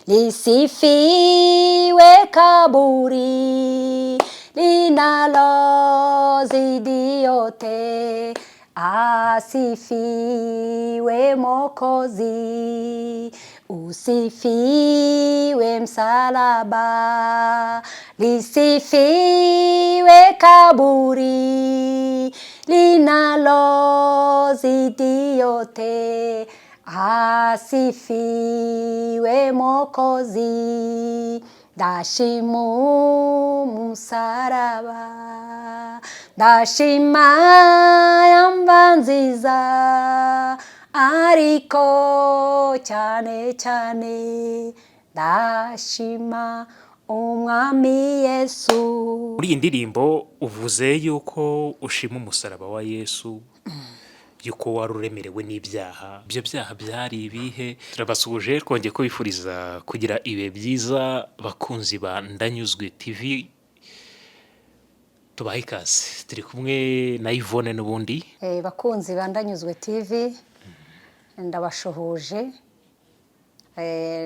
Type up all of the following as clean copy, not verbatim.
Lisifiwe kaburi linalozidi yote, asifiwe Mwokozi, usifiwe msalaba. Lisifiwe kaburi linalozidi yote, asifiwe Mwokozi. Ndashima umusaraba, ndashima ya mva nziza, ariko cyane cyane ndashima Umwami Yesu. Muri iyi ndirimbo uvuze yuko ushima umusaraba wa Yesu, yuko wari uremerewe n'ibyaha. Ibyo byaha byari ibihe? Turabasuhuje, twongeye kubifuriza kugira ibihe byiza, bakunzi ba Ndanyuzwe TV. Tubahe ikaze, turi kumwe na Yvonne n'ubundi. Bakunzi ba Ndanyuzwe TV, ndabashuhuje.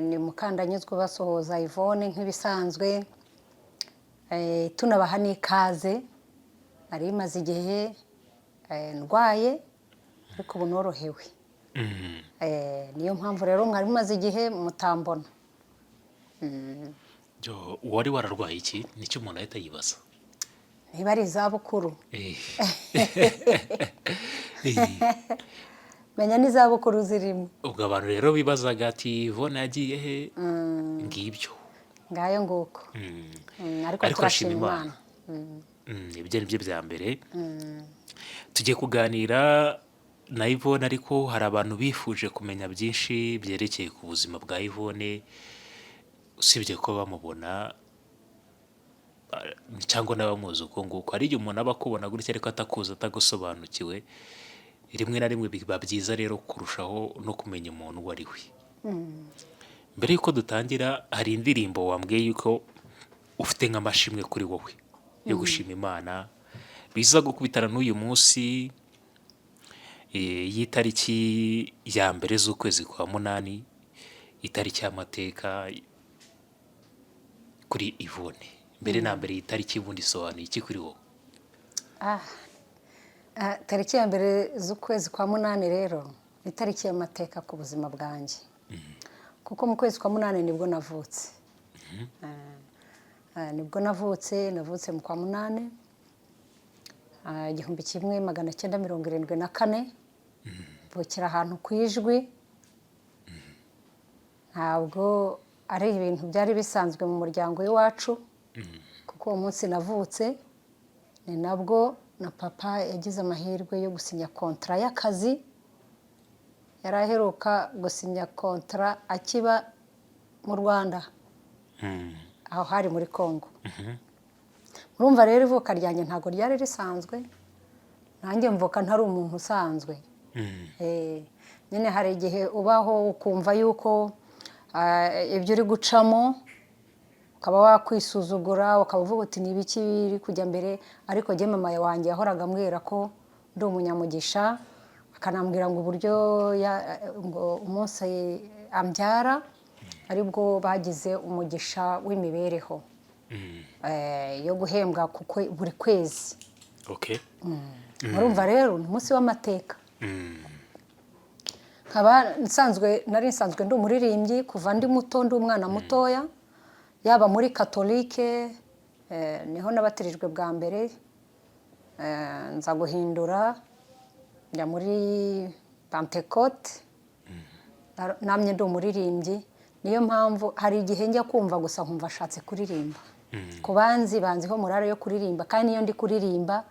Ni Mukandanyuzwe basuhuza Yvonne nk'ibisanzwe. Tunabaha n'ikaze. Nari maze igihe ndwaye, ariko ubu norohewe. Niyo mpamvu rero mwari mumaze igihe mutambona. Wari wararwaye iki? Nicyo umuntu ahita yibaza. Niba ari izabukuru. Menya n'izabukuru zirimo. Ubwo abantu rero bibazaga ati: "Yvonne yagiye he?" Ngibyo. Ngayo nguko. Ariko Ariko turashima urashima Imana. Imana. Ibyo ni byo bya mbere. Tugiye kuganira na Yvonne, ariko hari abantu bifuje kumenya byinshi byerekeye ku buzima bwa Yvonne, usibye ko bamubona cyangwa n'abamuzi uko nguko. Hari igihe umuntu aba akubona gutya ariko atakuzi, atagusobanukiwe. Rimwe na rimwe biba byiza rero kurushaho no kumenya umuntu uwo ari we. Mbere y'uko dutangira, hari indirimbo wambwiye yuko ufite nk'amashimwe kuri wowe yo gushima Imana, biza gukubitana n'uyu munsi y'itariki ya 1 z'ukwezi kwa 8, itariki y'amateka kuri Yvonne. Mbere na mbere, iyi tariki ubundi isobanuye iki kuri wowe? Tariki ya 1 z'ukwezi kwa 8 rero ni itariki y'amateka ku buzima bwanjye, kuko mu kwezi kwa 8 nibwo navutse. Nibwo navutse, navutse mu kwa 8, 1974, mvukira ahantu ku Ijwi. Ntabwo ari ibintu byari bisanzwe mu muryango w'iwacu, kuko uwo munsi navutse ni nabwo na papa yagize amahirwe yo gusinya contrat y'akazi. Yari aheruka gusinya contrat akiba mu Rwanda, aho hari muri Congo. Murumva rero, ivuka ryanjye ntabwo ryari risanzwe, nanjye mvuka ntari umuntu usanzwe. Nyine hari igihe ubaho ukumva yuko ibyo uri gucamo ukaba wakwisuzugura, ukaba uvuga uti: "Ni ibiki biri kujya mbere?" Ariko njye mama wanjye yahoraga ambwira ko ndi umunyamugisha, akanambwira ngo uburyo ngo umunsi ambyara aribwo bagize umugisha w'imibereho yo guhembwa buri kwezi. Murumva rero ni umunsi w'amateka. Nkaba nsanzwe, nari nsanzwe ndi umuririmbyi kuva ndi muto, ndi umwana mutoya, yaba muri katolike, niho nabatirijwe bwa mbere, nza guhindura njya muri Pantekote. Namye ndi umuririmbyi, niyo mpamvu hari igihe njya kumva gusa nkumva ashatse kuririmba. Ku banzi banziho morale yo kuririmba, kandi niyo ndi kuririmba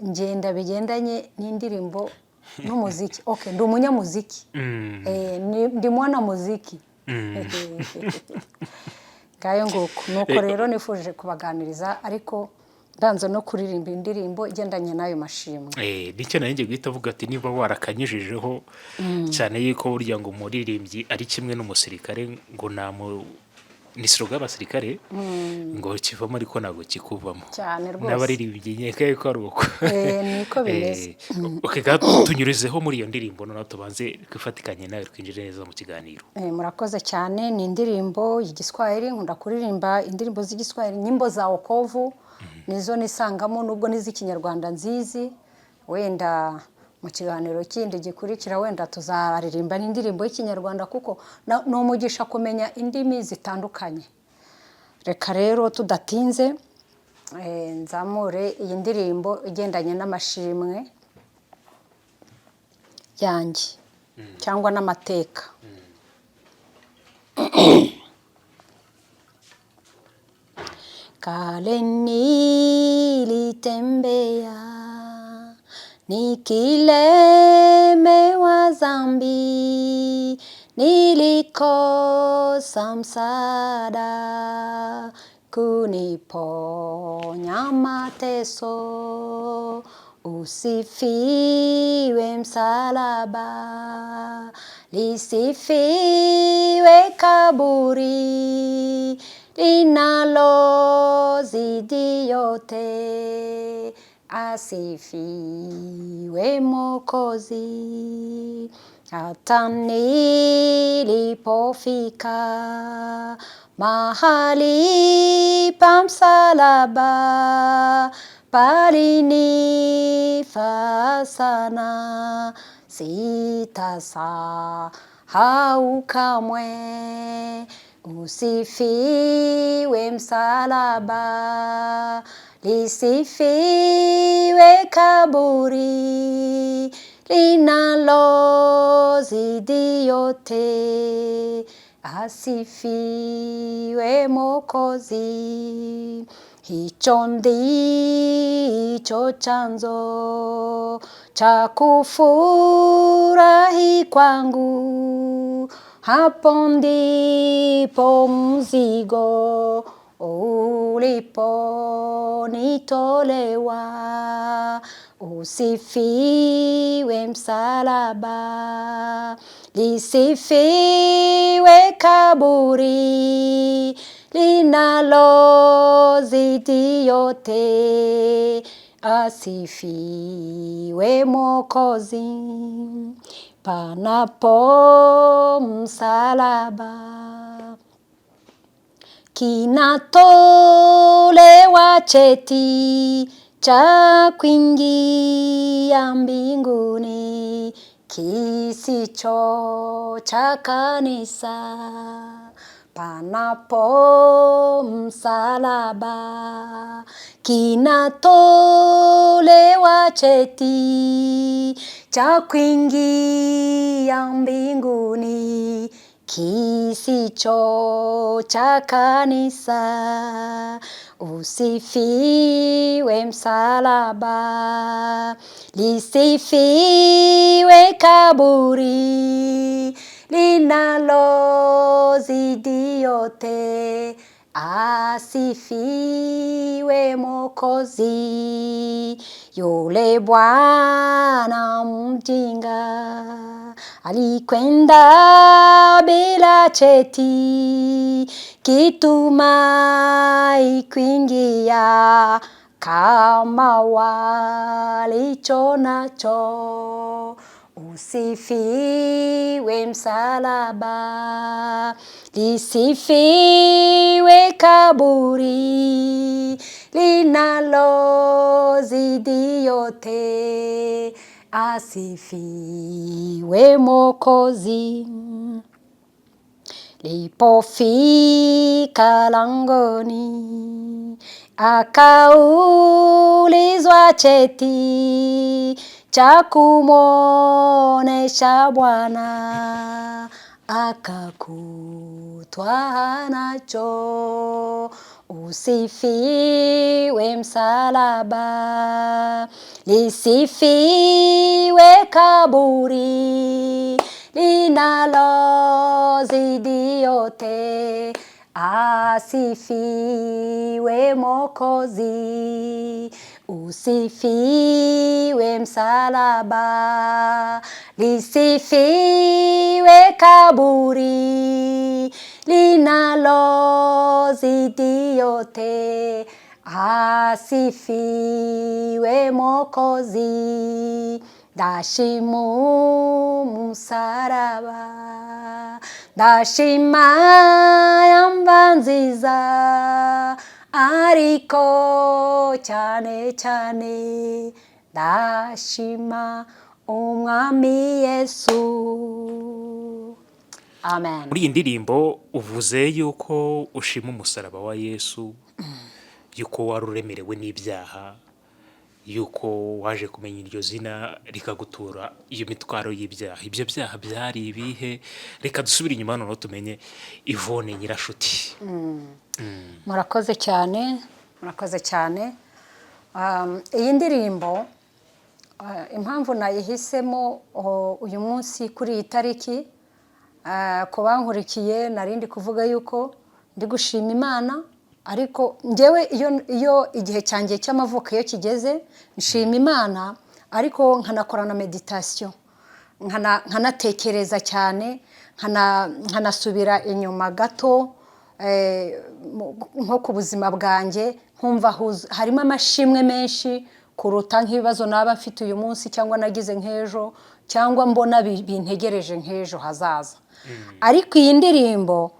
ngenda bigendanye n'indirimbo n'umuziki. Okay, ndi umunyamuziki. Ndi mwana muziki. Ngayo nguko. Nuko rero nifuje kubaganiriza, ariko ndanze no kuririmba indirimbo igendanye n'ayo mashimwe. Nicyo nari ngiye guhita avuga ati niba warakanyujijeho cyane yuko burya ngo umuririmbyi ari kimwe n'umusirikare, ngo nta Ni slogan y'abasirikare ngo kivamo ariko ntabwo kikuvamo. Cyane rwose. N'abaririmbyi nkeka yuko ari uko. Niko bimeze. Okay, ga tunyurizeho muri iyo ndirimbo, noneho tubanze twifatikanye nawe, twinjire neza mu kiganiro. Murakoze cyane. Ni indirimbo y'igiswahili. Nkunda kuririmba indirimbo z'igiswahili, nyimbo za wokovu nizo nisangamo, nubwo n'iz'ikinyarwanda nzizi. Wenda mu kiganiro kindi gikurikira wenda tuzaririmba n'indirimbo y'ikinyarwanda, kuko ni umugisha kumenya indimi zitandukanye. Reka rero tudatinze, nzamure iyi ndirimbo igendanye n'amashimwe yanjye cyangwa n'amateka. Kale nilitembea nikilemewa dhambi, nilikosa msaada kuniponya mateso. Usifiwe msalaba, lisifiwe kaburi linalozidi yote, asifiwe Mwokozi. Hata nilipofika mahali pa msalaba, palinifaa sana, sitasahau kamwe. Usifiwe msalaba, lisifiwe kaburi linalozidi yote, asifiwe Mwokozi. Hicho ndicho chanzo cha kufurahi kwangu, hapo ndipo mzigo uliponitolewa. Usifiwe msalaba, lisifiwe kaburi linalozidi yote, asifiwe Mwokozi. Panapo msalaba kinatolewa cheti cha kuingia mbinguni kisicho cha kanisa. Panapo msalaba kinatolewa cheti cha kuingia mbinguni kisicho cha kanisa. Usifiwe msalaba, lisifiwe kaburi linalozidi yote, asifiwe Mwokozi. Yule bwana mjinga alikwenda bila cheti, kitumai kuingia kama walicho nacho. Usifiwe msalaba, lisifiwe kaburi linalozidi yote, asifiwe Mwokozi. Lipofika langoni, akaulizwa cheti cha kumwonesha Bwana, akakutwa nacho. Usifiwe msalaba, lisifiwe kaburi linalozidi yote, asifiwe Mwokozi. Usifiwe msalaba, lisifiwe kaburi linalo Des yote, asifiwe Mwokozi. Ndashima umusaraba, ndashima ya mva nziza, ariko cyane cyane ndashima Umwami Yesu. Amen. Muri iyi ndirimbo uvuze yuko ushima umusaraba wa Yesu, yuko wari uremerewe n'ibyaha, yuko waje kumenya iryo zina rikagutura iyo mitwaro y'ibyaha. Ibyo byaha byari ibihe? Reka dusubire inyuma noneho tumenye Yvonne Nyirashuti. Murakoze cyane, murakoze cyane. Iyi ndirimbo, impamvu nayihisemo uyu munsi kuri iyi tariki, ku bankurikiye narindi kuvuga yuko ndi gushima Imana, ariko njyewe iyo igihe cyanjye cy'amavuko iyo kigeze nshima Imana, ariko nkanakora na méditation, nkanatekereza cyane, nkanasubira inyuma gato nko ku buzima bwanjye, nkumva harimo amashimwe menshi kuruta nk'ibibazo naba mfite uyu munsi cyangwa nagize nk'ejo cyangwa mbona bintegereje nk'ejo hazaza. Ariko iyi ndirimbo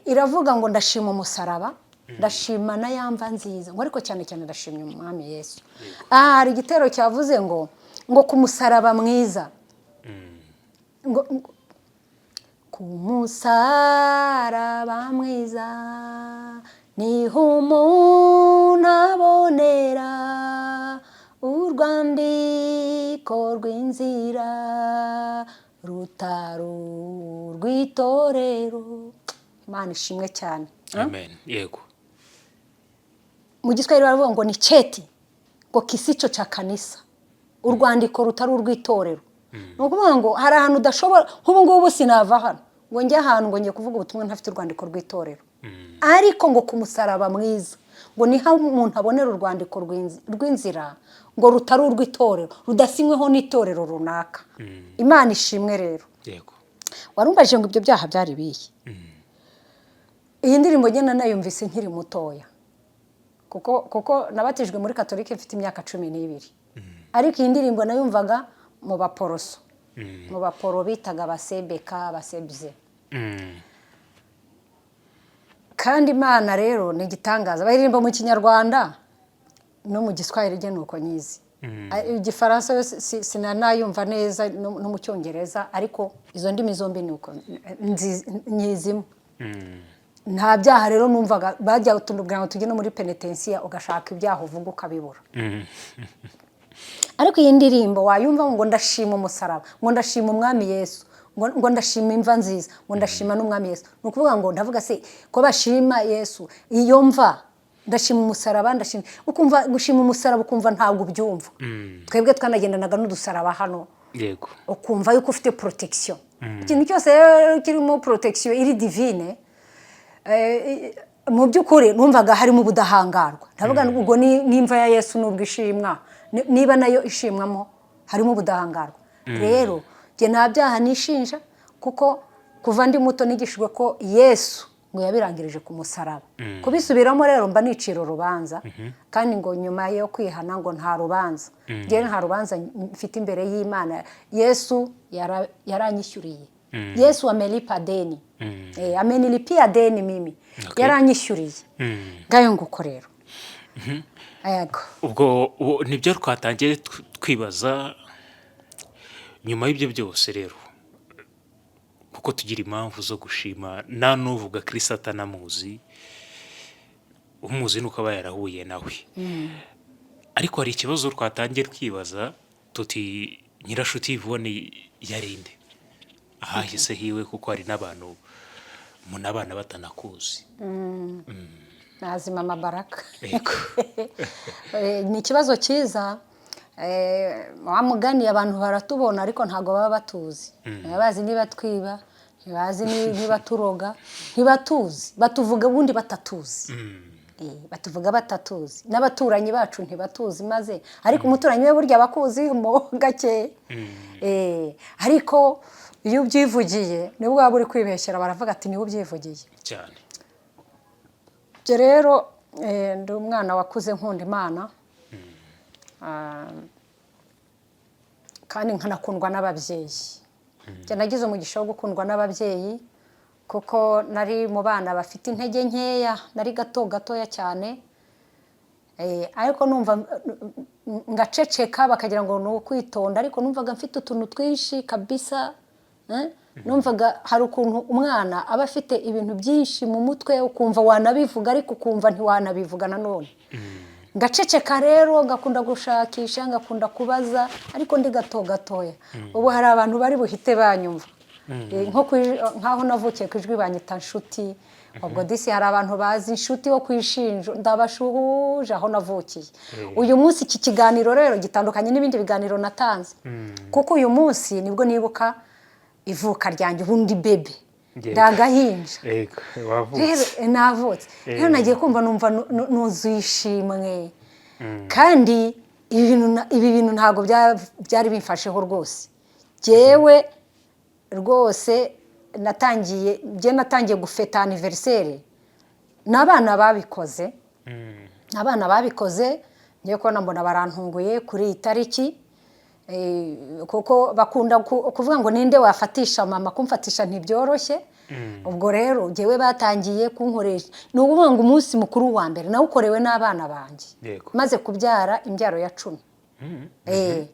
iravuga ngo ndashima umusaraba, ndashima na ya mva nziza, ngo ariko cyane cyane ndashimye Umwami Yesu. Aha hari igitero cyavuze ngo ku musaraba mwiza, ngo ku musaraba mwiza niho umuntu abonera urwandiko rw'inzira rutari urw'itorero. Imana ishimwe cyane. Amen, yego. Mu Giswahili baravuga ngo ni cheti ngo kisicho cha kanisa, urwandiko rutari urw'itorero. Ni ukuvuga ngo hari ahantu udashobora, nk'ubu ngubu sinava hano ngo njye ahantu ngo njye kuvuga ubutumwa ntafite urwandiko rw'itorero. Ariko ngo ku musaraba mwiza ngo niho umuntu abonera urwandiko rw'inzira ngo rutari urw'itorero, rudasinyweho n'itorero runaka. Imana ishimwe rero. Warumbajije ngo ibyo byaha byari ibihe. Iyi ndirimbo ngenda nayumvise nkiri mutoya, kuko nabatijwe muri Katolike mfite imyaka 12, ariko iyi ndirimbo nayumvaga mu Baporoso, mu Baporo bitaga abasebeka, abasebye. Kandi Imana rero ni igitangaza, baririmba mu Kinyarwanda no mu Giswahili, ni uko nyizi. Igifaransa yo sinanayumva neza, no mu Cyongereza, ariko izo ndimi zombi ni uko nyizimo. Nta byaha rero numvaga. Bajya utubwira ngo tujye no muri penetensiya, ugashaka ibyaha uvuga ukabibura. Ariko iyi ndirimbo wayumva ngo ndashima umusaraba, ngo ndashima Umwami Yesu, ngo ndashima imva nziza, ngo ndashima n'Umwami Yesu. Ni ukuvuga ngo ndavuga se ko bashima Yesu iyo mva, ndashima umusaraba, ndashima, ukumva gushima umusaraba ukumva ntabwo ubyumva. Twebwe twanagendanaga n'udusaraba hano, ukumva yuko ufite protection. Ikintu cyose rero kirimo protection iri divine, mu by'ukuri numvaga harimo ubudahangarwa. Ndavuga ngo ubwo n'imva ya Yesu nubwo ishimwa, niba nayo ishimwamo harimo ubudahangarwa. Rero njye nta byaha nishinja, kuko kuva ndi muto nigishijwe ko Yesu ngo yabirangirije ku musaraba. Kubisubiramo rero mba nicira urubanza, kandi ngo nyuma yo kwihana ngo nta rubanza. Njyewe nta rubanza mfite imbere y'Imana. Yesu yaranyishyuriye. Yesu amelipa deni. Amenilipia deni mimi. Yaranyishyuriye. Ngayo nguko rero, yego. Ubwo nibyo twatangiye twibaza nyuma y'ibyo byose rero, kuko tugira impamvu zo gushima. Nta n'uvuga Kirisitu atanamuzi, umuzi nuko aba yarahuye nawe. Ariko hari ikibazo twatangiye twibaza tuti: Nyirashuti Yvonne yarinde ahahise hiwe? Kuko hari n'abantu munabana batanakuzi. Nazima amabaraka. Yego. Ni ikibazo cyiza. Wa mugani abantu baratubona ariko ntabwo baba batuzi. Ntibazi niba twiba, ntibazi niba turoga, ntibatuzi. Batuvuga ubundi batatuzi. Batuvuga batatuzi, n'abaturanyi bacu ntibatuzi maze, ariko umuturanyi we burya abakuzi mo gake. Ariko iyo ubyivugiye nibwo waba uri kwibeshyera, baravuga ati niwe ubyivugiye. Cyane. Ibyo rero, ndi umwana wakuze nkunda Imana. Kandi nkanakundwa n'ababyeyi. Njye nagize umugisha wo gukundwa n'ababyeyi, kuko nari mu bana bafite intege nkeya, nari gato gatoya cyane. Ariko numva ngaceceka, bakagira ngo ni ukwitonda, ariko numvaga mfite utuntu twinshi kabisa, eh? Numvaga hari ukuntu umwana aba afite ibintu byinshi mu mutwe, ukumva wanabivuga ariko ukumva ntiwanabivuga nanone. Ngaceceka rero, ngakunda gushakisha, ngakunda kubaza, ariko ndi gato gatoya. Ubu hari abantu bari buhite banyumva. Nk'aho navukiye ku Ijwi banyita Nshuti. Ubwo disi hari abantu bazi Inshuti wo ku Ishinjo, ndabashuhuje aho navukiye. Uyu munsi iki kiganiro rero gitandukanye n'ibindi biganiro natanze, kuko uyu munsi nibwo nibuka ivuka ryanjye. Ubundi bébé, ndagahinja. Yego, wavutse. Rero navutse rero, nagiye kumva numva nuzuye ishimwe. Kandi ibi bintu ntabwo byari bimfasheho rwose. Jyewe rwose natangiye gufeta anniversaire n'abana babikoze. Abana babikoze, ngiye kubona mbona barantunguye kuri iyi tariki. Kuko bakunda kuvuga ngo ninde wafatisha mama, kumfatisha ntibyoroshye. Ubwo rero njyewe batangiye kunkoresha, ni ukuvuga ngo umunsi mukuru wa mbere nawukorewe n'abana banjye maze kubyara imbyaro ya 10.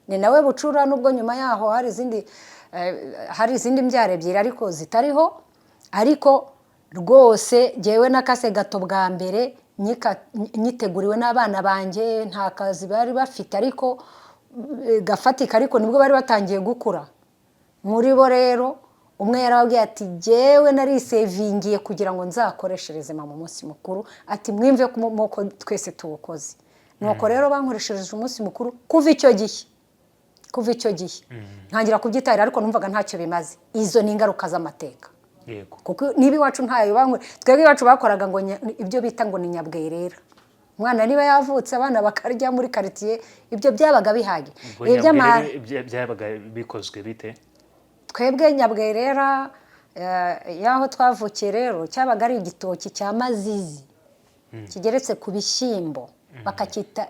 Ni nawe bucura, nubwo nyuma yaho hari izindi mbyaro ebyiri ariko zitariho. Ariko rwose jyewe nakase gâteau bwa mbere nyiteguriwe n'abana banjye. Nta kazi bari bafite ariko gafatika, ariko nibwo bari batangiye gukura. Muri bo rero umwe yarababwiye ati: "Jyewe narisevingiye kugira ngo nzakoreshereze mama umunsi mukuru." Ati: "Mwimve ko twese tuwukoze." Nuko rero bankoreshereje umunsi mukuru. Kuva icyo gihe ntangira kubyitabira, ariko numvaga ntacyo bimaze. Izo ni ingaruka z'amateka, kuko niba iwacu ntayo banywe, twebwe iwacu bakoraga ngo ibyo bita ngo ni nyabwerera. Umwana niba yavutse, abana bakarya muri karitsiye, ibyo byabaga bihagije. Ubwo Ibi nyabwerere byabaga bikozwe bite? Twebwe nyabwerera y'aho twavukiye rero cyabaga ari igitoki cya mazizi kigeretse ku bishyimbo, bakacyita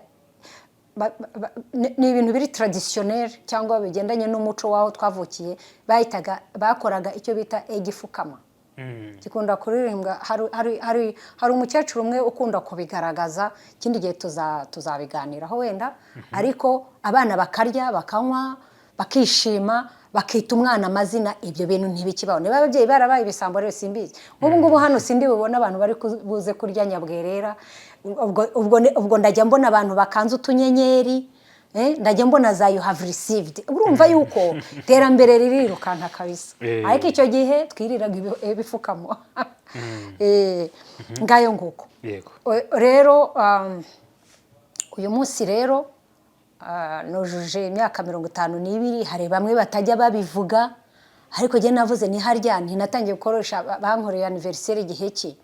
ni ibintu biri traditionnel cyangwa bigendanye n'umuco w'aho twavukiye. Bahitaga bakoraga icyo bita egifukama, gikunda kuririmbwa. Hari umukecuru umwe ukunda kubigaragaza. Ikindi gihe tuzabiganiraho wenda. Ariko abana bakarya, bakanywa, bakishima, bakita umwana amazina. Ibyo bintu ntibikibaho. Niba ababyeyi barabaye ibisambo rero simbizi. Nk'ubu ngubu hano sindi bubone abantu bari buze kurya nyabwerera. Ubwo ndajya mbona abantu bakanze utunyenyeri, ndajya mbona za "you have received". Urumva yuko iterambere ririrukanka kabisa. Ariko icyo gihe twiriraga ibifukamo. Ngayo nguko. Rero uyu munsi rero nujuje imyaka 52. Hari bamwe batajya babivuga, ariko njye navuze ni harya ntinatangiye gukoresha, bankoreye anniversaire igihe ki?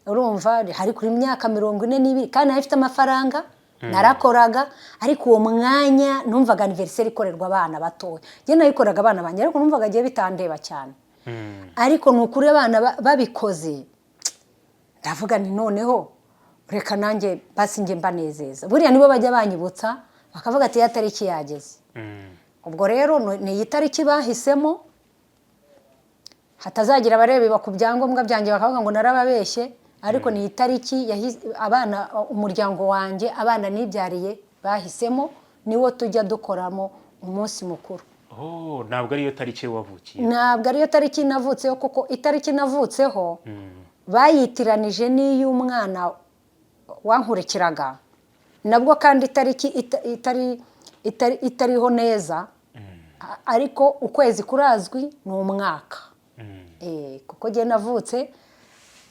Urumva hari kuri myaka 42, kandi nari mfite amafaranga, narakoraga. Ariko uwo mwanya numvaga anniversaire ikorerwa abana batoya. Njye nayikoraga abana banjye, ariko numvaga agiye bitandeba cyane. Ariko ni ukuri abana babikoze, ndavuga nti noneho reka nanjye basi njye mbanezeza. Buriya nibo bajya banyibutsa bakavuga ati: "Ya tariki yageze." Ubwo rero ni iyi tariki bahisemo, hatazagira abareba ku byangombwa byanjye bakavuga ngo narababeshye. Ariko ni iyi tariki abana, umuryango wanjye, abana nibyariye bahisemo, niwo tujya dukoramo umunsi mukuru. Oh, ntabwo ariyo tariki wavukiye? Ntabwo ariyo tariki navutseho, kuko itariki navutseho bayitiranije n'iy'umwana wankurikiraga nabwo, kandi itariki itariho neza. Ariko ukwezi kurazwi, ni umwaka. Kuko njye navutse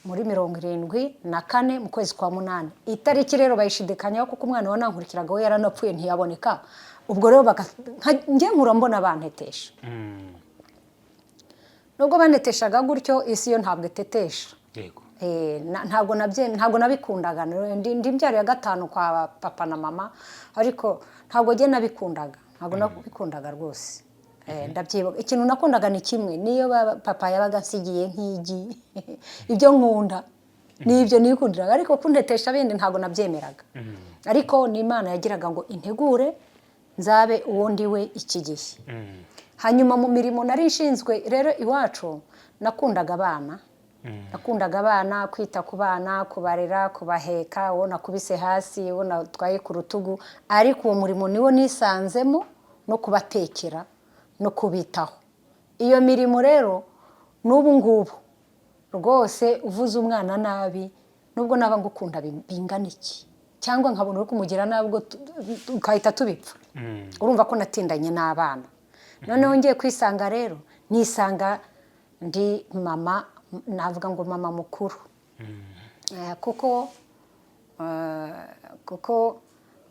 muri 74 mu kwezi kwa munani. Itariki rero bayishidikanyaho, kuko umwana wanankurikiraga we yaranapfuye, ntiyaboneka. Ubwo rero njye nkura mbona bantetesha. Nubwo banteteshaga gutyo, isi yo ntabwo itetesha. Ntabwo nabikundaga. Ndi imbyaro ya gatanu kwa papa na mama, ariko ntabwo njye nabikundaga, ntabwo nabikundaga rwose. Ndabyibuka, ikintu nakundaga ni kimwe, niyo papa yabaga ansigiye nk'igi, ibyo nkunda. Nibyo nikundiraga, ariko kuntetesha bindi ntabwo nabyemeraga. Ariko n'Imana yagiraga ngo integure nzabe uwo ndi we iki gihe. Hanyuma mu mirimo nari nshinzwe rero iwacu, nakundaga abana, nakundaga abana, kwita ku bana, kubarera, kubaheka, uwo nakubise hasi, uwo natwaye ku rutugu. Ariko uwo murimo niwo nisanzemo, no kubatekera no kubitaho. Iyo mirimo rero n'ubu ngubu rwose, uvuze umwana nabi, nubwo naba ngukunda bingana iki, cyangwa nkabona uri kumugira nabi, ubwo tugahita tubipfa. Urumva ko natindanye n'abana. Noneho ngiye kwisanga rero, nisanga ndi mama, navuga ngo mama mukuru. Kuko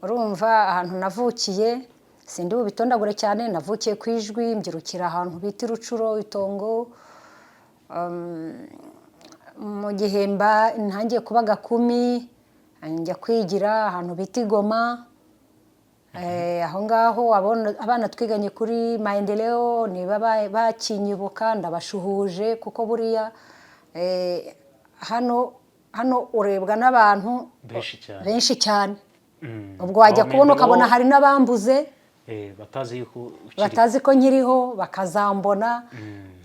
urumva ahantu navukiye, sindi bubitondagure cyane. Navukiye ku Ijwi, mbyirukira ahantu bita Irucuro, itongo mu gihe mba ntangiye kuba gakumi, njya kwigira ahantu bita Igoma. Aho ngaho abana twiganye kuri Maendeleo, niba bakinyibuka ndabashuhuje, kuko buriya hano urebwa n'abantu benshi cyane. Benshi cyane. Ubwo wajya Aho kubona Maendeleo- ukabona hari n'abambuze. Batazi yuko ukiri. Batazi ko nkiriho, bakazambona.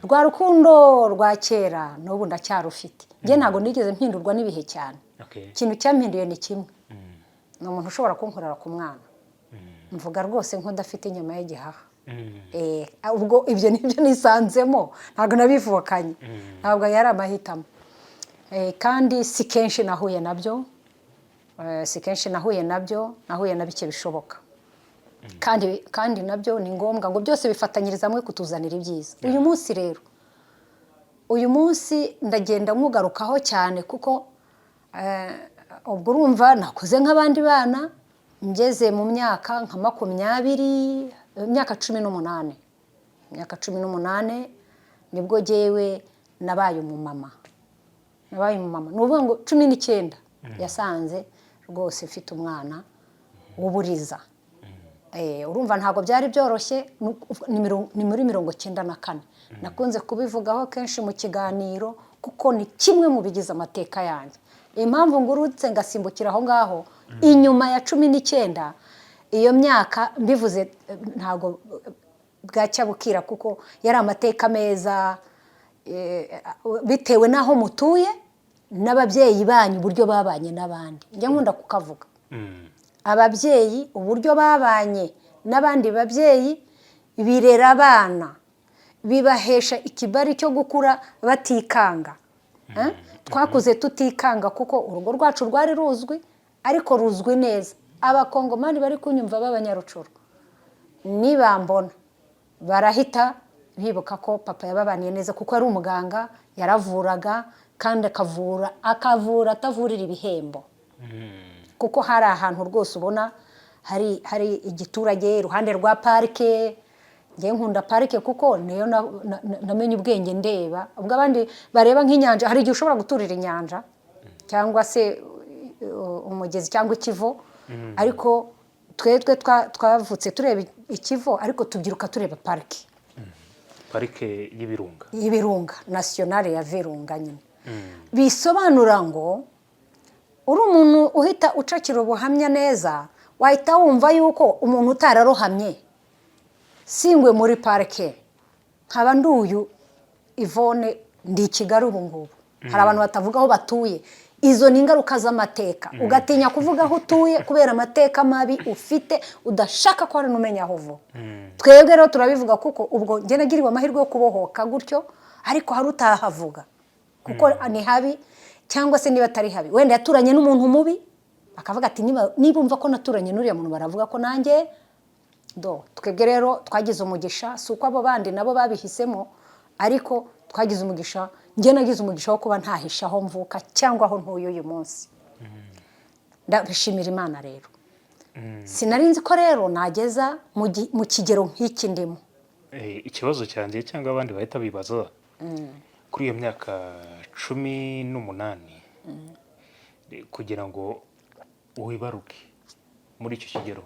Rwa rukundo rwa kera n'ubu ndacyarufite. Njye ntabwo nigeze mpindurwa n'ibihe cyane. Ikintu cyampinduye ni kimwe, ni umuntu ushobora kunkorera ku mwana, mvuga rwose nk'udafite inyama y'igihaha. Ubwo ibyo nibyo nisanzemo, ntabwo nabivukanye, ntabwo yari amahitamo. Kandi si kenshi nahuye nabyo. Si kenshi nahuye nabyo, nahuye na bike bishoboka. Kandi nabyo ni ngombwa ngo byose bifatanyirize hamwe kutuzanira ibyiza. Uyu munsi rero, uyu munsi ndagenda nkugarukaho cyane, kuko ubwo urumva nakuze nk'abandi bana, ngeze mu myaka nka 20, imyaka 18, imyaka 18 nibwo jyewe nabaye umumama. Nabaye umumama, ni ukuvuga ngo 19 yasanze rwose mfite umwana w'uburiza. Urumva ntabwo byari byoroshye. Ni muri 94. Nakunze kubivugaho kenshi mu kiganiro, kuko ni kimwe mu bigize amateka yanjye. Impamvu ngurutse ngasimbukira aho ngaho inyuma ya 19, iyo myaka mbivuze ntabwo bwacya bukira, kuko yari amateka meza, bitewe n'aho mutuye n'ababyeyi banyu, uburyo babanye n'abandi. Njya nkunda kukavuga, ababyeyi uburyo babanye n'abandi babyeyi birera abana, bibahesha ikibari cyo gukura batikanga. Eh? Twakuze tutikanga, kuko urugo rwacu rwari ruzwi, ariko ruzwi neza. Abakongomani bari kunyumva b'Abanyarucuru, nibambona barahita bibuka ko papa yababaniye neza, kuko yari umuganga, yaravuraga kandi akavura atavurira ibihembo, kuko hari ahantu rwose ubona hari igiturage iruhande rwa parike. Ngewe nkunda parike kuko niyo namenye ubwenge ndeba. Ubwo abandi bareba nk'inyanja, hari igihe ushobora guturira inyanja cyangwa se umugezi cyangwa ikivo, ariko twebwe twavutse tureba ikivo, ariko tubyiruka tureba parike. Parike y'Ibirunga. Y'Ibirunga, Nationale ya Virunga nyine. Bisobanura ngo uri umuntu uhita ucakira ubuhamya neza, wahita wumva yuko umuntu utararohamye singwe muri parike, nkaba nduyu Yvonne, ndi i Kigali ubu ngubu. Hari abantu batavuga aho batuye. Izo ni ingaruka z'amateka, ugatinya kuvuga aho utuye kubera amateka mabi ufite, udashaka ko hari n'umenya aho uva. Twebwe rero turabivuga, kuko ubwo njye nagiriwe amahirwe yo kubohoka gutyo, ariko hari utahavuga kuko ni habi, cyangwa se niba atari habi, wenda yaturanye n'umuntu mubi, akavuga ati niba umva ko naturanye n'uriya muntu, baravuga ko nanjye do. Twebwe rero twagize umugisha, si uko abo bandi nabo babihisemo, ariko twagize umugisha. Njye nagize umugisha wo kuba ntahisha aho mvuka cyangwa aho ntuye uyu munsi. Ndabishimira Imana rero. Sinari nzi ko rero nageza mu kigero nk'iki ndimo. Ikibazo cyanjye cyangwa abandi bahita bibaza kuri iyo myaka 18, kugira ngo wibaruke muri icyo kigero,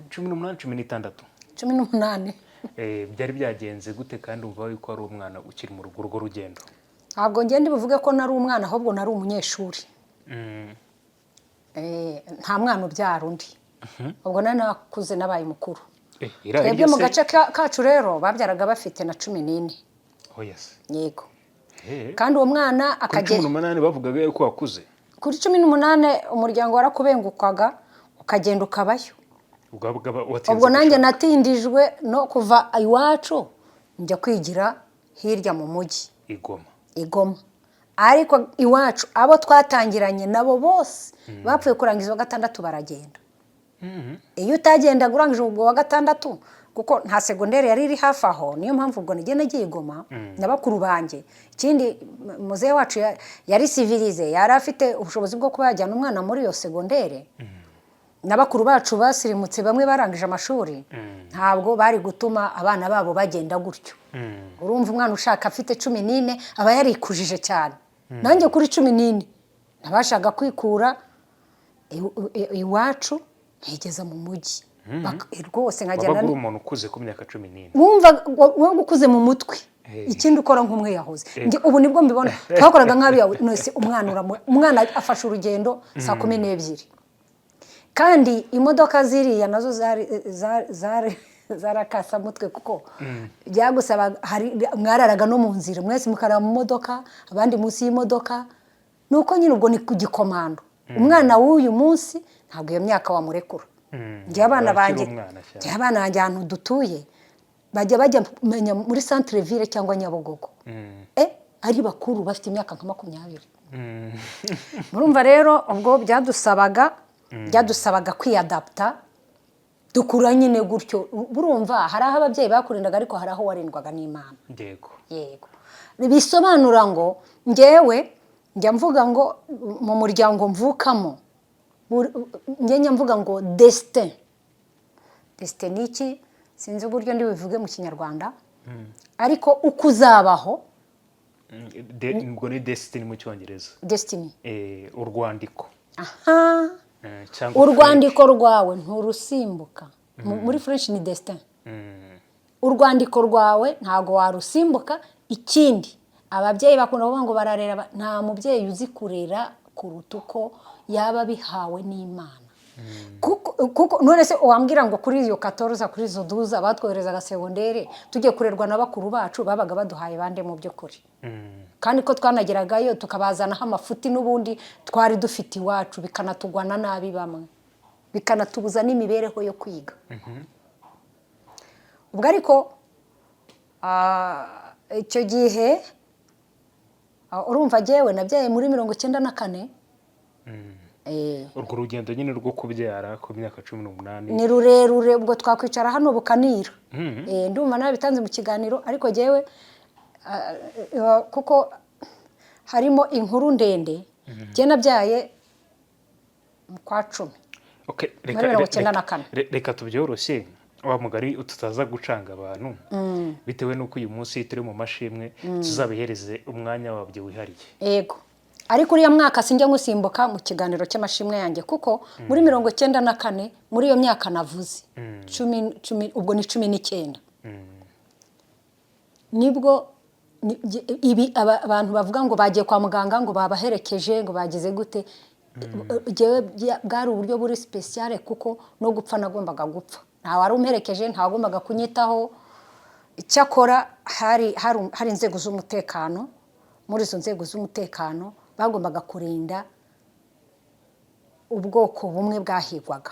18, 16? 18. Byari byagenze gute, kandi umva yuko ari umwana ukiri mu rugo, urwo rugendo? Ntabwo ngenda buvuge ko nari umwana, ahubwo nari umunyeshuri. Nta mwana ubyara undi. Ubwo nari nakuze, nabaye mukuru. Iriya Twebwe hirya mu se? gace kacu rero babyaraga bafite na 14. Oh yes. Yego. Kandi uwo mwana Kuri akagera 18 bavugaga yuko wakuze. Kuri 18 umuryango warakubengukwaga, ukagenda ukabayo. Ubwo wabaga watinze Ubwo nanjye gushaka. natindijwe no kuva iwacu njya kwigira hirya mu mujyi. I Goma. I Goma. Ariko iwacu abo twatangiranye nabo bose bapfuye kurangiza uwa gatandatu baragenda. Iyo utagendaga urangije ubwo wa gatandatu, kuko nta segonderi yari iri hafi aho, niyo mpamvu ubwo nagiye nagiye i Goma na bakuru banjye. Ikindi, muzehe wacu yari civilisé, yari afite ubushobozi bwo kuba yajyana umwana muri iyo segonderi. Na bakuru bacu basirimutse, bamwe barangije amashuri, ntabwo bari gutuma abana babo bagenda gutyo. Urumva, umwana ushaka afite 14 aba yarikujije cyane. Nanjye kuri 14 nabashaga kwikura iwacu nkigeza mu mujyi. Rwose nkagenda. Wabaga uri umuntu ukuze ku myaka 14. Wumva wowe ukuze mu mutwe. Ikindi, ukora nk'umwiyahuzi. Njye ubu nibwo mbibona, twakoraga nk'abiyahuzi. None umwana afashe urugendo saa 12, kandi imodoka ziriya nazo zari zarakasamutwe, kuko byagusaba hari mwararaga no mu nzira, mwese mukarara mu modoka, abandi munsi y'imodoka. Ni uko nyine ubwo ni ku gikomando. Umwana w'uyu munsi ntabwo iyo myaka wamurekura. Njye abana Aba akiri banjye, umwana cyane. njye abana banjye ahantu dutuye bajya menya muri centre ville cyangwa Nyabugogo, ari bakuru, bafite imyaka nka 20. Murumva rero, ubwo byadusabaga kwiyadaputa, dukura nyine gutyo. Burumva hari aho ababyeyi bakurindaga, ariko hari aho warindwaga n'Imana. Yego, bisobanura ngo ngewe njya mvuga ngo mu muryango mvukamo, njye njya mvuga ngo destin. Destin ni iki? Sinzi uburyo ndi bubivuge mu Kinyarwanda, ariko uko uzabaho. Ubwo ni destiny mu Cyongereza. Destiny. Urwandiko. Aha. Cyangwa Urwandiko rwawe nturusimbuka. Muri French ni destin. Urwandiko rwawe ntabwo warusimbuka. Ikindi, ababyeyi bakunda kuvuga ngo bararera, nta mubyeyi uzi kurera kuruta uko yaba abihawe n'Imana. Kuko none se wambwira ngo kuri iyo 14, kuri izo 12 batwoherezaga segondere, tujye kurerwa na bakuru bacu, babaga baduhaye bande mu by'ukuri? Kandi ko twanageragayo tukabazanaho amafuti n'ubundi twari dufite iwacu, bikanatugwana nabi bamwe, bikanatubuza n'imibereho yo kwiga. Ubwo ariko icyo gihe, urumva jyewe nabyaye muri 94. Urwo rugendo nyine rwo kubyara ku myaka 18. Ni rurerure, ubwo twakwicara hano bukanira. Ndumva narabitanze mu kiganiro, ariko jyewe kuko harimo inkuru ndende, njye nabyaye mu kwa 10 Okay, muri 94. Reka tubyoroshye wa mugari, tutaza gucanga abantu, bitewe n'uko uyu munsi turi mu mashimwe, tuzabihereze umwanya wabyo wihariye. Yego, ariko uriya mwaka sinjya ngusimbuka mu kiganiro cy'amashimwe yanjye, kuko muri 94, muri iyo myaka navuze cumi, cumi, ubwo ni 19, nibwo ibi abantu bavuga ngo bagiye kwa muganga, ngo babaherekeje, ngo bagize gute. Jyewe bwari uburyo buri spéciale, kuko no gupfa nagombaga gupfa, nta wari umperekeje, nta wagombaga kunyitaho. Icyakora hari inzego z'umutekano. Muri izo nzego z'umutekano bagombaga kurinda ubwoko bumwe bwahigwaga.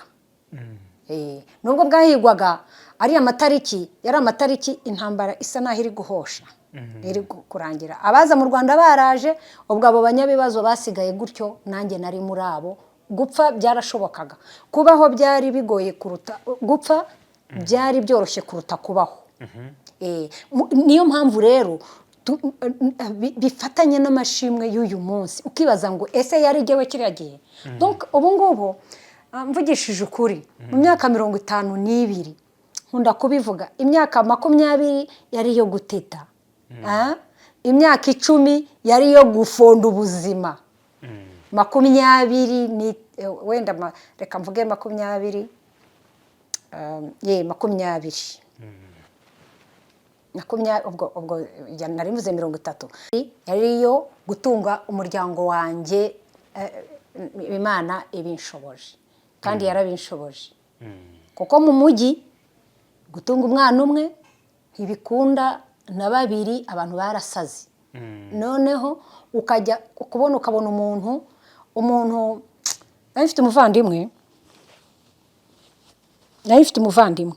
Nubwo bwahigwaga, ariya matariki yari amatariki intambara isa n'aho iri guhosha, iri kurangira, abaza mu Rwanda baraje. Ubwo abo banyabibazo basigaye gutyo, nanjye nari muri abo. Gupfa byarashobokaga, kubaho byari bigoye kuruta gupfa, byari byoroshye kuruta kubaho. Niyo mpamvu rero bifatanye n'amashimwe y'uyu munsi, ukibaza ngo ese yari jyewe kiriya gihe? Donc ubu ngubu, mvugishije ukuri, mu myaka 52, nkunda kubivuga, imyaka 20 yari iyo guteta. Imyaka 10 yari iyo gufonda ubuzima, 20 ni wenda reka mvuge 20, ye 20. Makumyabiri, ubwo nari mvuze 30, yari iyo gutunga umuryango wanjye. Imana ibinshoboje kandi yarabinshoboje, kuko mu mujyi gutunga umwana umwe ntibikunda, na babiri abantu barasaze. Noneho ukajya kubona ukabona umuntu. Nari mfite umuvandimwe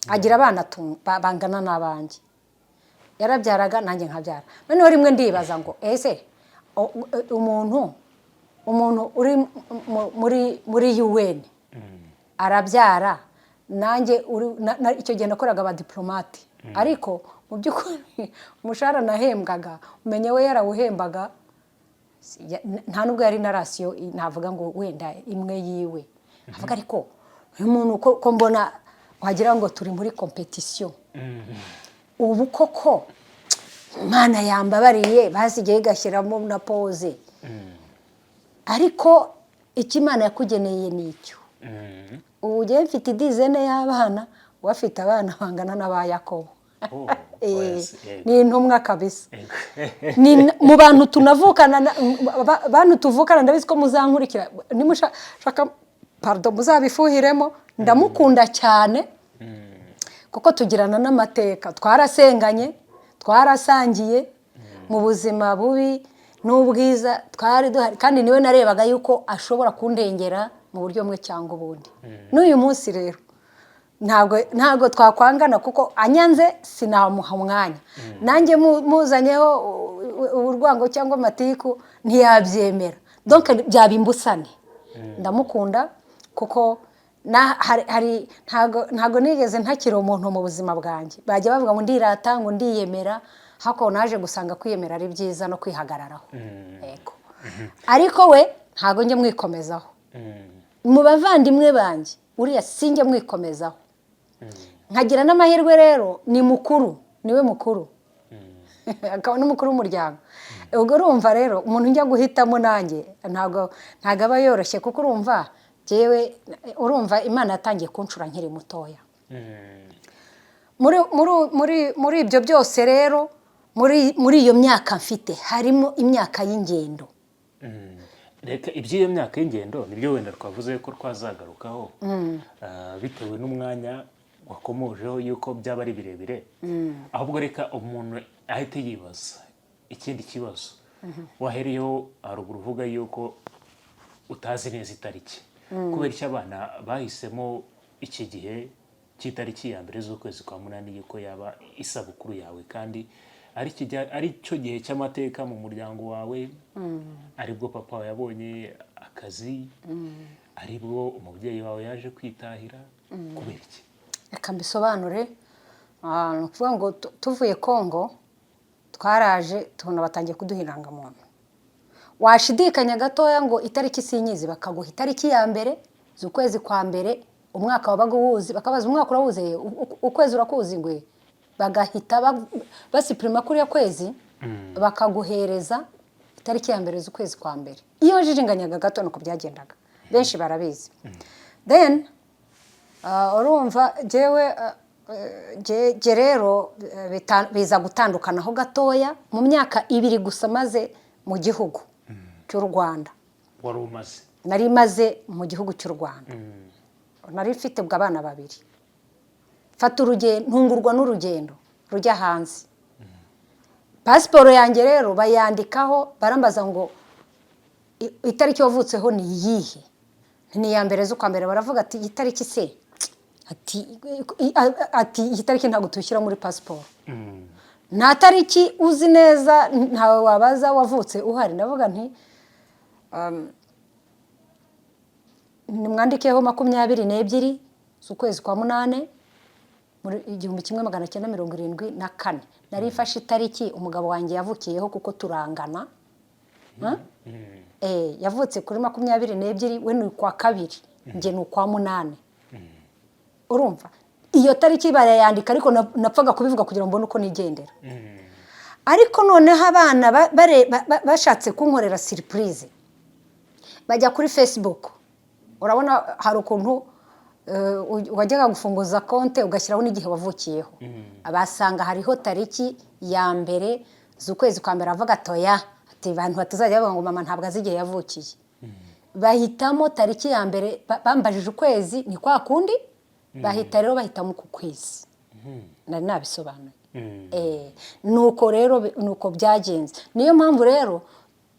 agira abana bangana n'abanjye. Yarabyaraga, nanjye nkabyara. Noneho rimwe ndibaza ngo: ese umuntu uri muri UN arabyara, nanjye icyo gihe nakoraga abadiplomate, ariko mu by'ukuri umushahara nahembwaga, umenya we yarawuhembaga, nta nubwo yari na ration, navuga ngo wenda imwe yiwe. Avuga: ariko uyu muntu ko mbona wagira ngo turi muri compétition ubu koko, Imana yambabariye basigaye igashyiramo na pause. Ariko icyo Imana yakugeneye ni icyo. Ubu ugiye mfite idizaine y'abana, we afite abana bangana n'aba Yakobo. Oh, Eh, yes, yego. Ni intumwa kabisa. Ni mu bantu tunavukana bantu tuvukana, ndabizi ko muzankurikira, nimushaka, pardon, muzabifuhiremo. Ndamukunda cyane kuko tugirana n'amateka, twarasenganye, twarasangiye mu buzima bubi n'ubwiza, twari duhari, kandi niwe narebaga yuko ashobora kundengera mu buryo bumwe cyangwa ubundi. N'uyu munsi rero ntabwo twakwangana, kuko anyanze sinamuha umwanya, nanjye muzanyeho urwango cyangwa amatiku ntiyabyemera, donc byaba imbusane. Ndamukunda kuko hari ntabwo nigeze ntakira umuntu mu buzima bwanjye. Bajya bavuga ngo ndirata, ngo ndiyemera, hako naje gusanga kwiyemera ari byiza no kwihagararaho. Yego, ariko we ntabwo njya mwikomezaho. Mu bavandimwe banjye uriya sinjya mwikomezaho. Nkagira n'amahirwe rero ni mukuru, niwe mukuru, akaba n'umukuru w'umuryango. Ubwo urumva rero umuntu njya guhitamo nanjye ntabwo aba yoroshye, kuko urumva jyewe, urumva Imana yatangiye kunshura nkiri mutoya. Muri ibyo byose rero, muri iyo myaka mfite harimo imyaka y'ingendo. Reka iby'iyo myaka y'ingendo nibyo wenda twavuze ko twazagarukaho, bitewe n'umwanya wakomojeho yuko byaba ari birebire. Ahubwo reka umuntu ahite yibaza ikindi kibazo. Wahereyeho haruguru uvuga yuko utazi neza itariki. Kubera icyo abana bahisemo iki gihe cy'itariki ya 1 z'ukwezi kwa 8 yuko yaba isabukuru yawe, kandi ari cyo gihe cy'amateka mu muryango wawe, aribwo papa wawe yabonye akazi, aribwo umubyeyi wawe yaje kwitahira? Kubera iki? Reka mbisobanure. Ni ukuvuga ngo tuvuye Kongo twaraje tubona batangiye kuduha irangamuntu. Washidikanya gatoya ngo itariki sinyizi, bakaguha itariki ya 1 z'ukwezi kwa 1, umwaka wabaga uwuzi. Bakabaza: umwaka urawuzi? Ukwezi urakuzi? Ngo bagahita basupprima kuriya kwezi, bakaguhereza itariki ya 1 z'ukwezi kwa 1. Iyo wajijinganyaga gato nuko byagendaga, benshi barabizi. Then urumva jyewe jye rero biza gutandukanaho gatoya mu myaka 2 gusa maze mu gihugu cy'u Rwanda. Wari umaze? Nari maze mu gihugu cy'u Rwanda, nari mfite ubwo abana babiri. Mfata urugendo, ntungurwa n'urugendo rujya hanze. Pasiporo yanjye rero bayandikaho, barambaza ngo: itariki wavutseho ni iyihe? Ni iya 1 z'ukwa 1. Baravuga ati: iyi tariki se? Ati iyi tariki ntabwo tuyishyira muri pasiporo. Nta tariki uzi neza, ntawe wabaza wavutse uhari. Ndavuga nti: nimwandikeho 22 z'ukwezi kwa 8 muri 1974. Nari mfashe itariki umugabo wanjye yavukiyeho kuko turangana. Yavutse kuri 22, we ni ukwa 2, njye ni ukwa 8. Urumva iyo tariki barayandika, ariko napfaga kubivuga kugira ngo mbone uko nigendera. Ariko noneho abana bashatse kunkorera surprise, bajya kuri Facebook. Urabona hari ukuntu wajyaga gufunguza konte ugashyiraho n'igihe wavukiyeho, basanga hariho tariki ya mbere z'ukwezi kwa mbere. Avuga atoya, ati abantu batazajya bavuga ngo mama ntabwo azi igihe yavukiye. Bahitamo tariki ya mbere. Bambajije ukwezi, ni kwa kundi bahita rero bahitamo uku kwezi nari nabisobanuye. Nuko rero nuko byagenze. Niyo mpamvu rero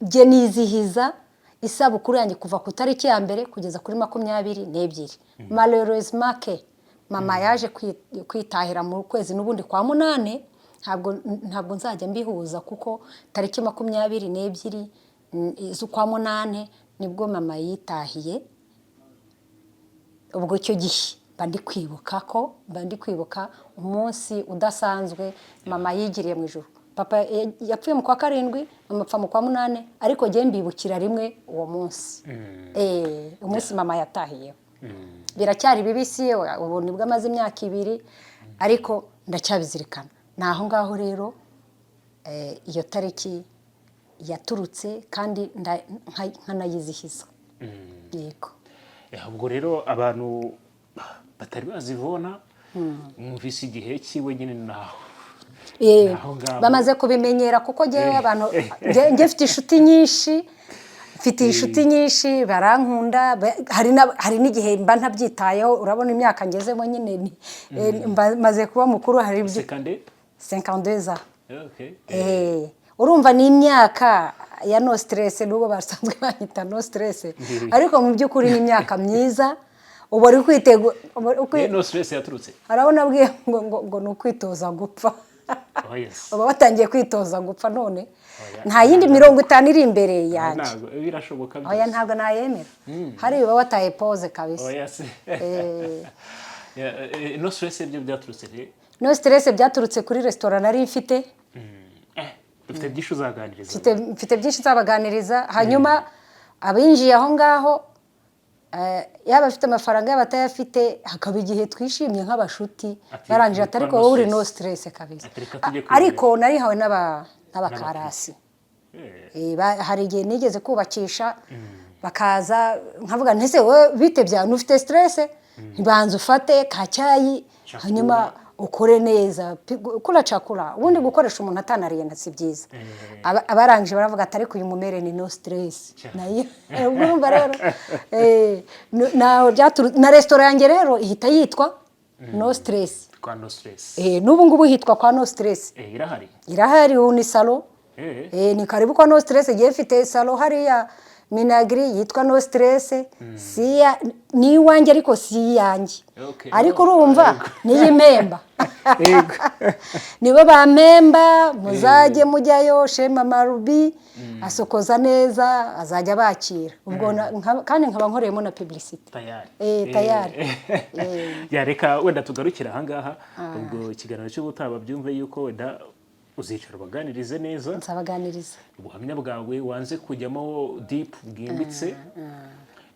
jye nizihiza isabukuru yanjye kuva ku tariki ya mbere kugeza kuri 22. Malheureusement que mama yaje kwitahira mu kwezi n'ubundi kwa munane, ntabwo nzajya mbihuza, kuko tariki 22 z'ukwa munane nibwo mama yitahiye. Ubwo icyo gihe mba ndi kwibuka ko mba ndi kwibuka umunsi udasanzwe mama yigiriye mu ijoro. Papa yapfuye mu kwa karindwi, mama apfa mu kwa munane, ariko njye mbibukira rimwe uwo munsi. Umunsi mama yatahiyeho biracyari bibisi. Ubu nibwo amaze imyaka 2, ariko ndacyabizirikana. Ni aho ngaho rero iyo tariki yaturutse, kandi nkanayizihiza, yego. Ubwo rero abantu batari bazibona mwumvise igihe cyiwe nyine naho aho ngaho. Bamaze kubimenyera, kuko njyewe abantu njye mfite inshuti nyinshi, mfite inshuti nyinshi barankunda. Hari n'igihe mba ntabyitayeho. Urabona imyaka ngezemo nyine maze kuba mukuru, hari ibyo Sekande. 52 ans. Okay. Urumva ni imyaka ya no stress, n'ubwo basanzwe banyita no stress, ariko mu by'ukuri ni imyaka myiza. Ubu uri kwitegura No stress yaturutse Harabona abwiye ngo ni ukwitoza gupfa. Oh yes. Uba watangiye kwitoza gupfa none. Oya. Nta yindi 50 iri imbere yanjye. Ntabwo birashoboka Oya, byose. ntabwo nayemera. Hari uba wataye pause kabisa. Oya se. Yeah, no stress ibyo byaturutse he? No stress byaturutse kuri resitora nari mfite. Dufite byinshi uzaganiriza. Mfite byinshi nzabaganiriza. Hanyuma abinjiye aho ngaho, yaba afite amafaranga, yaba atayafite, hakaba igihe twishimye nk'abashuti. Ati, barangije ati "Witwa ariko no wowe uri stress." no stress kabisa. Ati, "Reka tujye Ariko narihawe n'abakarasi. Hari igihe nigeze kubakisha, bakaza nkavuga nti: "Ese wowe bite byawe, ntufite stress? Ntibanza ufate ka cyayi, Chakula. hanyuma ukore neza. Kula chakula." Ubundi gukoresha umuntu atanariye na si byiza. Abarangije baravuga ati: "Ariko uyu mumere ni no stress." Nayo ubwo urumva rero na resitora yanjye rero ihita yitwa No Stress. Kwa No Stress. N'ubu ngubu hitwa kwa No Stress. Irahari? Irahari, ubu ni salon. Ni karibu kwa No Stress. Igiye mfite salon hariya Minagri yitwa No Stress. Si ni iwanjye, ariko si iyanjye. Ariko urumva niyo impemba. Nibo bampemba. Muzajye mujyayo, Shema Marubi asokoza neza, azajya abakira. Ubwo kandi nkaba nkoreyemo na publicité. Tayari. Tayari. Ya, reka wenda tugarukire ahangaha. Ubwo ikiganiro cy'ubutaha babyumve yuko wenda uzicara ubaganirize neza. Nzabaganiriza. Ubuhamya bwawe wanze kujyamo deep, bwimbitse,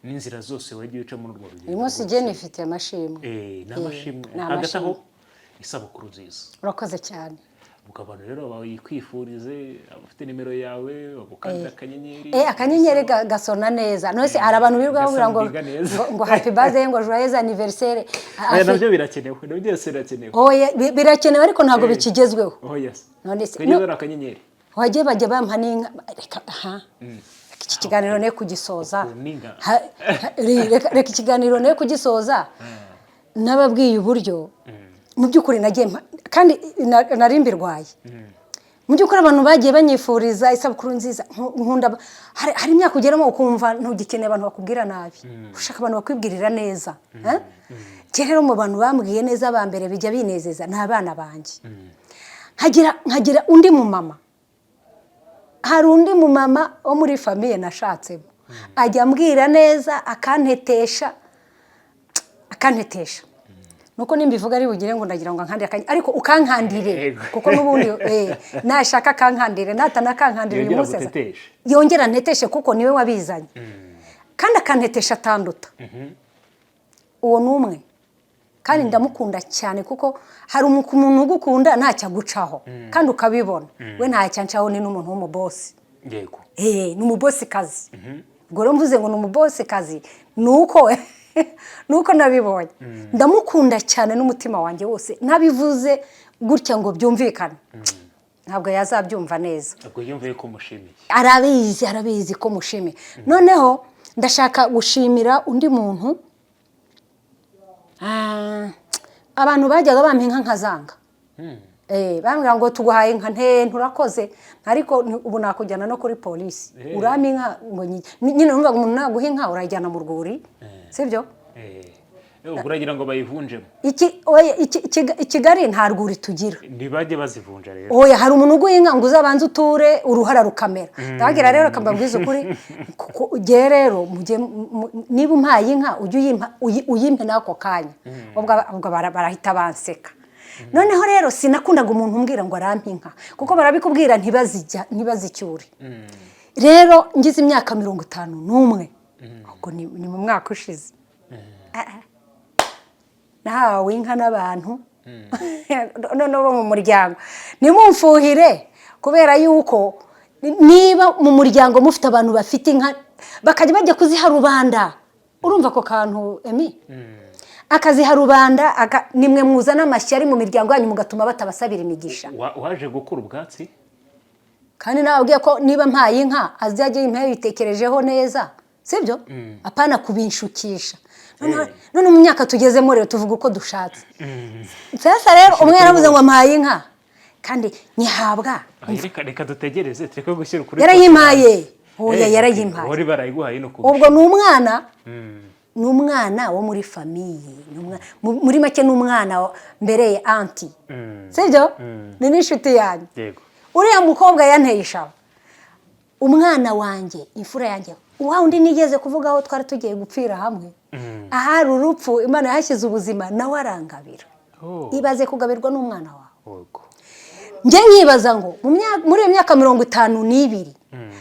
n'inzira zose wagiye uca muri urwo rugendo Uyu munsi rwose. jye nifitiye amashimwe. Ni amashimwe. Ni Hagati aho, amashimwe. isabukuru nziza. Urakoze cyane. Ubwo abantu rero bayikwifurize, abafite nimero yawe bagukandira akanyenyeri. Akanyenyeri gasona neza. None se hari abantu birirwa bavuga ngo Gasoundinga neza. ngo happy birthday, ngo joyeux anniversaire. Oya, nabyo birakenewe, nabyo byose birakenewe. Oya, birakenewe, ariko ntabwo bikigezweho. Oh yes. None se Kageze ari akanyenyeri. Wajye bajya bampa n'inka. Reka aha, reka iki kiganiro ne kugisoza. N'inka. Reka ikiganiro ne kugisoza n'ababwiye uburyo mu by'ukuri nagiye kandi nari mbirwaye. Mu by'ukuri abantu bagiye banyifuriza isabukuru nziza. Nkunda hari imyaka ugeramo ukumva ntugikeneye abantu bakubwira nabi, ushaka abantu bakwibwirira neza, eh? Njye rero mu bantu bambwiye neza ba mbere bijya binezeza ni abana banjye. Nkagira undi mumama, hari undi mumama wo muri famille nashatsemo, ajya ambwira neza, akantetesha, akantetesha. Nuko nimbivuga ari bugire ngo ndagira ngo ankandire ariko ukankandire. Kuko n'ubundi nashaka akankandire, natanakankandire uyu Yongera munsi aguteteshe. Yongera anteteshe, kuko niwe wabizanye, kandi akantetesha atanduta. Uwo ni umwe, kandi ndamukunda cyane, kuko hari umuntu ugukunda ntacyo agucaho kandi ukabibona. We ntacyo ancaho, ni n'umuntu w'umubosi. Ni umubosi kazi. Ubwo rero mvuze ngo ni umubosi kazi, ni uko Nuko nabibonye, ndamukunda cyane n'umutima wanjye wose. Ntabivuze gutya ngo byumvikane, ntabwo yazabyumva neza. Ubwo yumviye ko umushimiye. Arabizi, arabizi ko mushimiye. Noneho ndashaka gushimira undi muntu. Abantu bajyaga bampa inka nkazanga. Bambwira ngo tuguhaye inka, nte nturakoze, ariko ubu nakujyana no kuri polisi. Urampa inka ngo nyine numvaga umuntu naguha inka urayijyana mu rwuri, sibyo? Ubwo uragira ngo bayivunjemo? Iki, oya, i Kigali nta rwuri tugira. Ntibajye bazivunja rero. Oya, hari umuntu uguha inka ngo uzabanze uture uruhara rukamera. Ndababwira rero, akambabwiza ukuri, kuko ugiye rero mujye niba umpaye inka ujye uyimpa, uyimpe n'ako kanya. Ubwo barahita banseka. Noneho rero sinakundaga umuntu umbwira ngo arampe inka, kuko barabikubwira ntibazijya, ntibazicyure. Rero ngize imyaka 51, ubwo ni mu mwaka ushize, nahawe inka n'abantu noneho bo mu muryango. Nimumfuhire, kubera yuko niba mu muryango mufite abantu bafite inka bakajya bajya kuziha rubanda, urumva ako kantu emi akaziha rubanda, nimwe muzana amashyari mu miryango yanyu, mugatuma batabasabira imigisha. Waje gukura ubwatsi. Kandi nababwiye ko niba mpaye inka azajya yimpa yabitekerejeho neza, sibyo? Apana kubinshukisha. None mu myaka tugezemo rero tuvuga uko dushatse. Sasa rero umwe yaravuze ngo mpaye inka kandi nyihabwa. Ay, reka dutegereze, tureke gushyira ukuri. Yarayimpaye, oya, yarayimpaye. Wari barayiguhaye no Ubwo ni umwana, ni umwana wo muri famille, muri make ni umwana mbereye auntie, sibyo? Ni n'inshuti yanjye. Uriya mukobwa yanteye ishaba. Umwana wanjye, imfura yanjye, wa undi nigeze kuvugaho twari tugiye gupfira hamwe, ahari urupfu Imana yahashyize ubuzima, nawe arangabira. Ibaze kugabirwa n'umwana wawe. Njye nkibaza ngo muri iyo myaka 52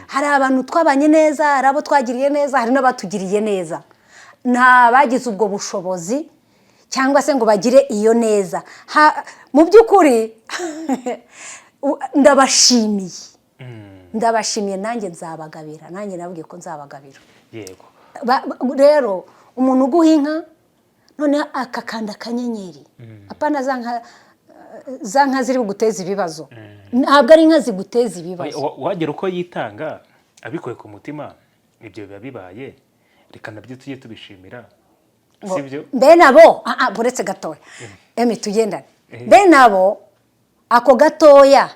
hari abantu twabanye neza, hari abo twagiriye neza, hari n'abatugiriye neza. Nta bagize ubwo bushobozi cyangwa se ngo bagire iyo neza. Mu by'ukuri ndabashimiye, ndabashimiye. Nanjye nzabagabira, nanjye nabwiye ko nzabagabira. Rero umuntu uguha inka noneho akakanda akanyenyeri, apana za nka, za nka ziri buguteza ibibazo, ntabwo ari inka ziguteza ibibazo. Wagira uko yitanga abikuye ku mutima, ibyo biba bibaye. Reka nabyo tujye tubishimira, sibyo? Bene abo, buretse gatoya emi tugendane. Bene abo ako gatoya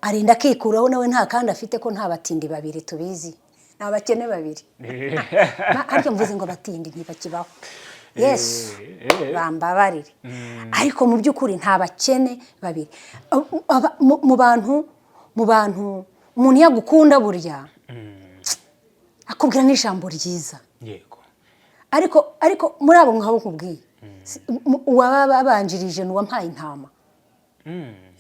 arinda akikuraho, nawe nta kandi afite, ko nta batindi babiri tubizi, ni abakene babiri. Ariko mvuze ngo abatindi ntibakibaho, Yesu bambabarire, ariko mu by'ukuri nta bakene babiri. Mu bantu umuntu yagukunda burya akubwira n'ijambo ryiza. Ariko muri abo nkabo nkubwiye, uwaba babanjirije ni uwampaye intama.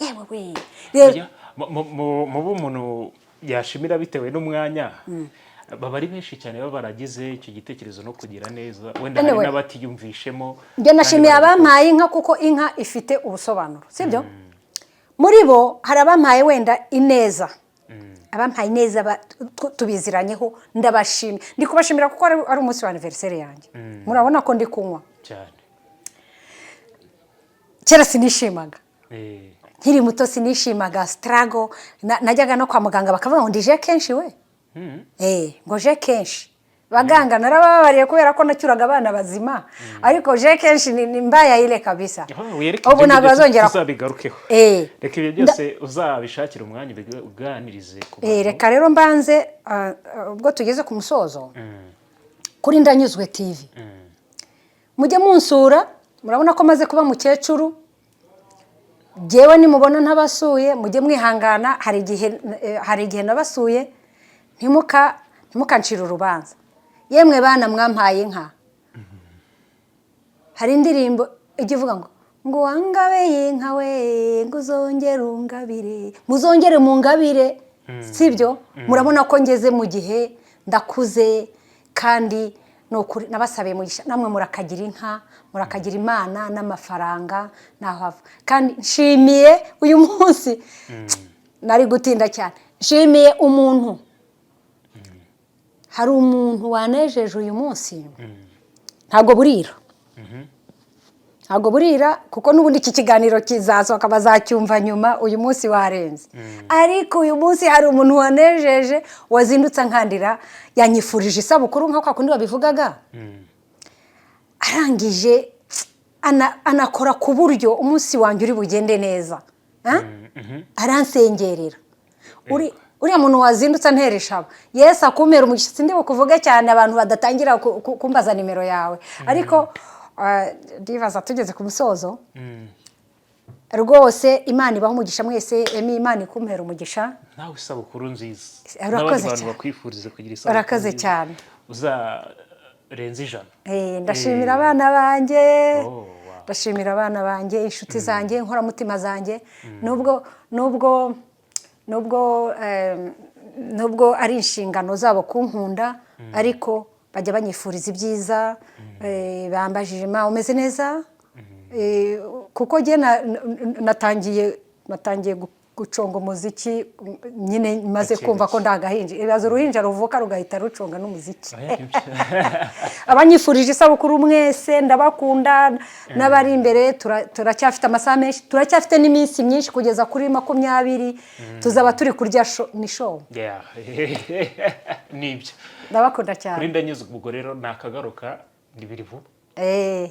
Yewe we rero. Oya, mu bo umuntu yashimira bitewe n'umwanya, baba ari benshi cyane, baba baragize icyo gitekerezo no kugira neza, wenda hari Anyway. n'abatiyumvishemo. Njye nashimiye Kandi barabikora. abampaye inka, kuko inka ifite ubusobanuro, sibyo? Muri bo hari abampaye wenda ineza, abampaye ineza tubiziranyeho, ndabashimye. Ndi kubashimira kuko ari umunsi wa anniversaire yanjye, murabona ko ndi kunywa. Cyane. Kera sinishimaga, nkiri muto sinishimaga, struggle. Najyaga no kwa muganga bakavuga ngo ndije kenshi we. Ngo je kenshi. Baganga narabababariye kubera ko nacyuraga abana bazima, ariko je kenshi ni mbaya ile kabisa. Oh, wereke Ubu ibyo ntabwo ngibyo bazongera. Tuzabigarukeho. Reka ibyo byose uzabishakire umwanya uganirize ku bantu. Reka rero mbanze, ubwo tugeze ku musozo, kuri Ndanyuzwe TV mujye munsura. Murabona ko maze kuba mukecuru. Jyewe nimubona ntabasuye mujye mwihangana. Hari igihe nabasuye, ntimukancire urubanza. Yemwe bana mwampaye inka, hari indirimbo ijya ivuga ngo wangabe y'inka we, ngo uzongere ungabire, muzongere mungabire, sibyo? Murabona ko ngeze mu gihe, ndakuze, kandi ni ukuri nabasabiye mugisha. Namwe murakagira inka, murakagira Imana n'amafaranga naho ava. Kandi nshimiye uyu munsi, nari gutinda cyane, nshimiye umuntu, hari umuntu wanejeje uyu munsi. Ntabwo burira, ntabwo burira, kuko n'ubundi iki kiganiro kizasohoka bazacyumva nyuma. Uyu munsi warenze, ariko uyu munsi hari umuntu wanejeje, wazindutse ankandira, yanyifurije isabukuru nka kwa kundi babivugaga. Arangije anakora ku buryo umunsi wanjye uri bugende neza. Ha? Aransengerera. Uriya muntu wazindutse antera ishaba, Yesu akumpera umugisha. Sindi bukuvuge cyane, abantu badatangira kumbaza nimero yawe, ariko ndibaza tugeze ku musozo. Rwose Imana ibaha umugisha mwese. Emi, Imana ikumpera umugisha. Nawe isabukuru nziza. Urakoze N'abandi bantu cyane. bakwifuriza kugira isabukuru Urakoze nziza. cyane. Uzarenze 100. Ndashimira abana banjye. Oh, wow. Ndashimira abana banjye, inshuti zanjye, inkoramutima zanjye. Nubwo ari inshingano zabo kunkunda, ariko bajya banyifuriza ibyiza. Bambajije: "Ma, umeze neza?" Kuko njye natangiye guconga umuziki nyine maze Gake kumva ko gake. ndagahinja. Ibaze uruhinja ruvuka rugahita ruconga n'umuziki. Oya, nibyo. Abanyifurije isabukuru mwese ndabakunda, n'abari imbere. Turacyafite amasaha menshi, turacyafite n'iminsi myinshi kugeza kuri 20, tuzaba turi kurya ni show. Yeah. Nibyo. Ndabakunda Kuri cyane. Ndanyuzwe. Ubwo rero nakagaruka, ni biri vuba. Eh.